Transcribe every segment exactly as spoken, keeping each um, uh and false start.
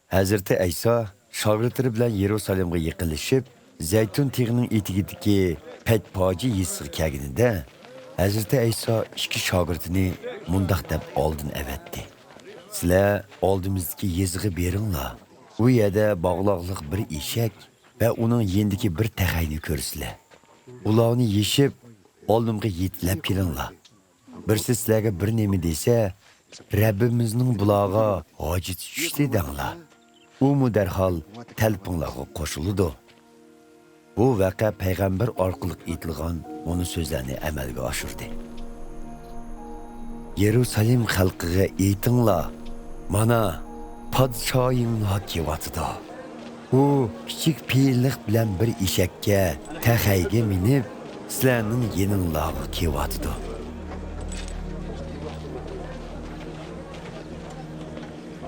ھەزرىتى ئەيسا شاگىرتلىرى بىلەن يېرۇسالېمغا يېقىنلىشىپ، زەيتۇن تېغىنىڭ ئېتىكىدىكى پەتپاجى يېزىسىغا كەلگىنىدە، ھەزرىتى ئەيسا ئىككى شاگىرتىنى مۇنداق دەپ ئالدىن ئەۋەتتى: «سىلەر ئالدىمىزدىكى يېزىغا بېرىڭلار. ئۇ يەردە باغلاقلىق بىر ئېشەك ۋە ئۇنىڭ يېنىدىكى بىر تەخەينى كۆرىسىلەر. ئۇلارنى يېشىپ، ئالدىمغا يېتىلەپ كېلىڭلار. بىرسى سىلەرگە بىر نېمە دېسە، رەببىمىزنىڭ بۇلارغا ھاجىتى چۈشتى دەڭلار. ئۇمۇ دەرھال تەلىپىڭلارغا قوشۇلىدۇ.» بۇ ۋەقە پەيغەمبەر ئارقىلىق ئېيتىلغان مۇنۇ سۆزلەرنى ئەمەلگە ئاشۇردى: «يېرۇسالېم خەلقىگە ئېيتىڭلار، مانا، پادىشاھىڭلار كېلىۋاتىدۇ. ئۇ كىچىك پېئىللىق بىلەن بىر ئېشەككە، تەخەيگە مىنىپ، سىلەرنىڭ يېنىڭلارغا كېلىۋاتىدۇ.»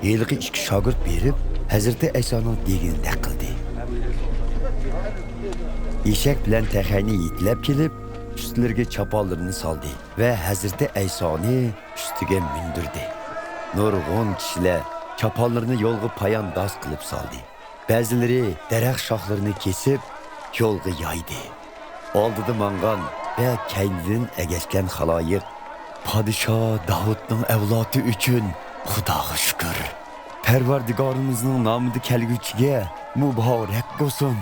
ھېلىقى ئىككى شاگىرت بېرىپ، ھەزرىتى ئەيسانىڭ دېگىنىدەك قىلدى. ئېشەك بىلەن تەخەينى يېتىلەپ كېلىپ، ئۈستلىرىگە چاپانلىرىنى سالدى ۋە ھەزرىتى ئەيسانى ئۈستىگە مىندۈردى. نۇرغۇن كىشىلەر چاپانلىرىنى يولغا پايانداز قىلىپ سالدى. بەزىلىرى دەرەخ شاخلىرىنى كېسىپ، يولغا يايدى. ئالدىدا ماڭغان ۋە كەينىدىن ئەگەشكەن خالايىق: «پادىشاھ داۋۇتنىڭ ئەۋلادى ئۈچۈن خۇداغا شۈكۈر! پەرۋەردىگارىمىزنىڭ نامىدا كەلگۈچىگە مۇبارەك بولسۇن!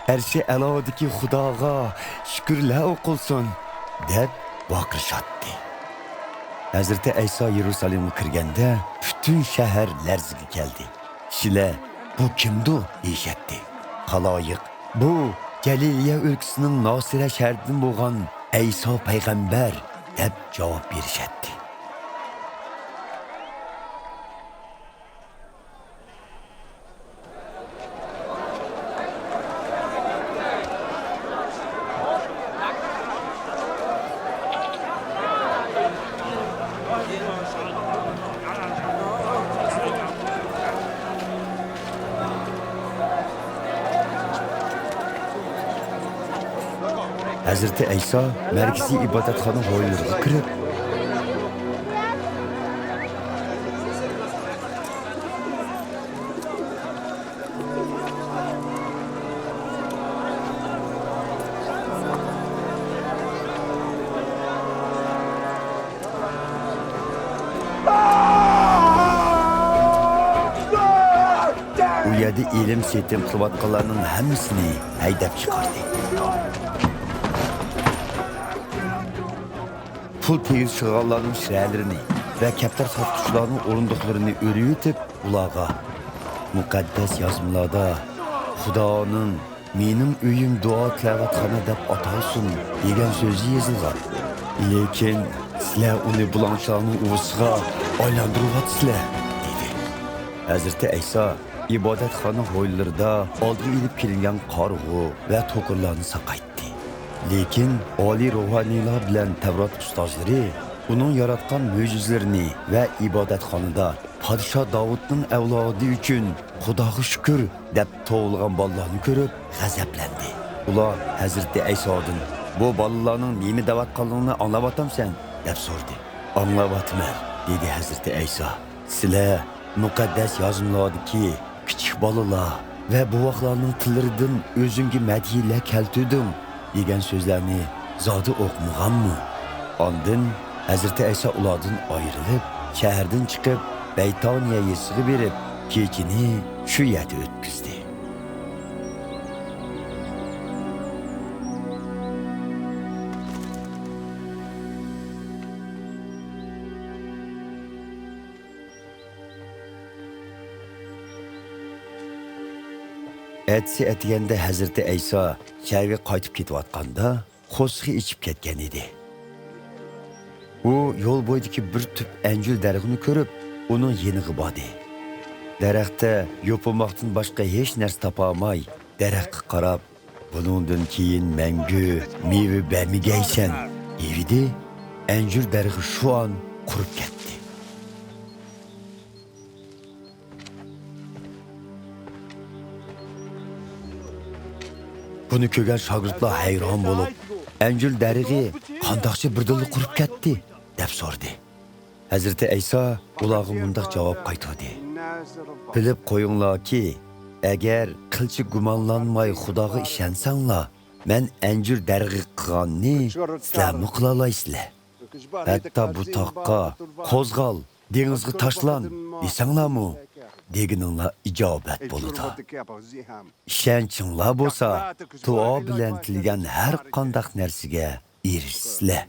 ئەرشى ئەلادىكى خۇداغا شۈكۈرلەر ئوقۇلسۇن!» دەپ ۋارقىرىشاتتى. ھەزرىتى ئەيسا يېرۇسالېمغا كىرگەندە، پۈتۈن شەھەر لەرزىگە كەلدى. كىشىلەر: «بۇ كىمدۇ؟» دېيىشەتتى. خالايىق: «بۇ جەلىلىيە ئۆلكىسىنىڭ ناسىرە شەھىرىدىن بولغان ئەيسا پەيغەمبەر» دەپ جاۋاب بېرىشەتتى. ھەزرىتى ئەيسا مەركىزىي ئىبادەتخانا ھويلىرىغا كىرىپ، ئۇ يەردە ئېلىم-سېتىم قىلىۋاتقانلارنىڭ ھەممىسىنى ھەيدەپ چىقاردى. پۇل تېگىشىدىغانلارنىڭ شىرەلىرىنى ۋە كەپتەر ساتقۇچىلارنىڭ ئورۇندۇقلىرىنى ئۆرۈۋېتىپ، ئۇلارغا: «مۇقەددەس يازمىلاردا خۇدانىڭ، مېنىڭ ئۆيۈم دۇئا تىلاۋەتخانا دەپ ئاتالسۇن دېگەن سۆزى يېزىلغان. لېكىن سىلەر ئۇنى بۇلاڭچىلارنىڭ ئۇۋىسىغا ئايلاندۇرۇۋاتىسىلەر» دېدى. ھەزرىتى ئەيسا ئىبادەتخانا ھويلىرىدا ئالدىغا ئېلىپ كېلىنگەن قارىغۇ ۋە توكۇرلارنى ساقايتتى. لېكىن ئالىي روھانىيلار بىلەن تەۋرات ئۇستازلىرى ئۇنىڭ ياراتقان مۆجىزىلىرىنى ۋە ئىبادەتخانىدا پادىشاھ داۋۇتنىڭ ئەۋلادى ئۈچۈن «خۇداغا شۈكۈر» دەپ توۋلىغان بالىلارنى كۆرۈپ غەزەپلەندى. ئۇلار ھەزرىتى ئەيسادىن: «بۇ بالىلارنىڭ نېمە دەۋاتقانلىقىنى ئاڭلاۋاتامسەن؟» دەپ سورىدى. «ئاڭلاۋاتىمەن» دېدى ھەزرىتى ئەيسا. «سىلەر مۇقەددەس يازمىلاردىكى كىچىك بالىلار ۋە بوۋاقلارنىڭ تىللىرىدىن ئۆزۈڭگە مەدھىيەلەر كەلتۈردۈڭ دېگەن سۆزلەرنى زادى ئوقۇمىغانمۇ؟» ئاندىن ھەزرىتى ئەيسا ئۇلاردىن ئايرىلىپ، شەھەردىن چىقىپ، بەيتانىيە يېزىسىغا بېرىپ، كېچىنى شۇ يەردە ئۆتكۈزدى. ئەتىسى ئەتىگەندە ھەزرىتى ئەيسا شەھەرگە قايتىپ كېتىۋاتقاندا، قورسىقى ئېچىپ كەتكەن ئىدى. ئۇ يول بويىدىكى بىر تۈپ ئەنجۈر دەرىخىنى كۆرۈپ، ئۇنىڭ يېنىغا باردى. دەرەختە يوپۇرماقتىن باشقا ھېچ نەرسە تاپالماي، دەرەخكە قاراپ، «بۇنىڭدىن كېيىن مەڭگۈ مېۋە بەرمىگەيسەن» دېۋىدى. ئەنجۈر دەرىخى شۇ ئان قۇرۇپ كەتتى. بۇنى كۆرگەن شاگىرتلار ھەيران بولۇپ، «ئەنجۈر دەرىخى قانداقچە بىردىنلا قۇرۇپ كەتتى؟» دەپ سورىدى. ھەزرىتى ئەيسا ئۇلارغا مۇنداق جاۋاب قايتۇردى: بىلىپ قويۇڭلاركى، ئەگەر قىلچە گۇمانلانماي خۇداغا ئىشەنسەڭلار، مەن ئەنجۈر دەرىخى قىلغاننى سىلەرمۇ قىلالايسىلەر. ھەتتا بۇ تاغقا «قوزغال، دېڭىزغا تاشلان» دېسەڭلارمۇ، دېگىنىڭلار ئىجابەت بولىدۇ. ئىشەنچىڭلار بولسا، دۇئا بىلەن تىلىگەن ھەر قانداق نەرسىگە ئېرىشىسىلەر.